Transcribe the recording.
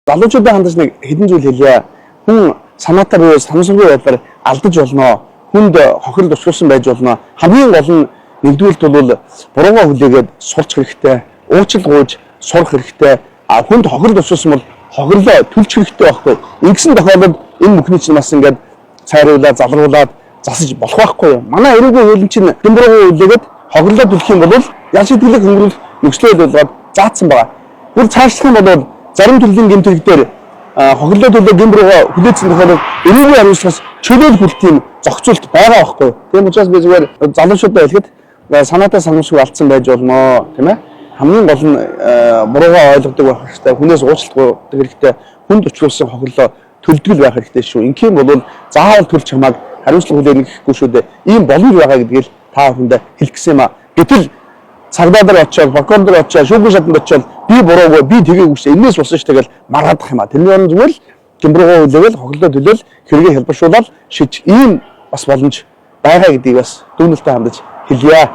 Залуучуудаа хандаж нэг хэдэн зүйл хэлье. Хүн санаатай буюу санамсаргүй байдлаар алдаж болно. Хүнд хохирол учруулсан байж болно. Хамгийн гол нь нэгдүгээрт бол буруугаа хүлээгээд сурч хэрэгтэй. Уучлал гуйж сурах хэрэгтэй. А хүнд хохирол учруулсан бол хохирлоо төлж хэрэгтэй байхгүй. Ингэсэн тохиолдолд энэ бүхний чинь бас ингээд цайруулаад залруулад засаж болох байхгүй юу? Манай эрүүгийн хууль чинь гэм буруугаа хүлээгээд хохирлоо төлөх юм бол ял шийтгэлийг хөнгөрөх нөхцөл болгоод заасан байгаа. Бүр цаашлах юм бол зарим төрлийн гэмт хэрэг дээр хохирлоо төлөө гэм буруугаа хүлээсэн тохиолдолд эрүүгийн хариуцлагаас чөлөөлөх тийм зохицуулт байгаа байхгүй юу? Тийм учраас би зүгээр залуучуудаа хэлэхэд санаатай санамсаргүй алдсан байж болно, тийм ээ? Хамгийн гол нь буруугаа ойлгодог байх хэрэгтэй, хүнээс уучлалт гуйдаг хэрэгтэй, хүнд учруулсан хохирлоо төлдөг байх хэрэгтэй шүү. Ингэх юм бол заавал төлж чамааг хариуцлага хүлээнэ гэхгүй шүү дээ. Ийм боломж байгаа гэдгийг л та бүхэндээ хэлэх гэсэн юм а. Гэтэл цагдаа дээр очиод, прокурор дээр очиод, шүүхийн шатанд очиод би буруугүй, би тэгээгүй шүү. Энээс болсон шүү тэгэл маргаадах юм а. Тэрний оронд зүгээр л гэм буруугаа хүлээгээл хохирлоо төлөөл хэрэгээ хялбаршуулаад шиж ийм бас боломж байгаа гэдгийг бас дүгнэлтэд хандаж хэлье.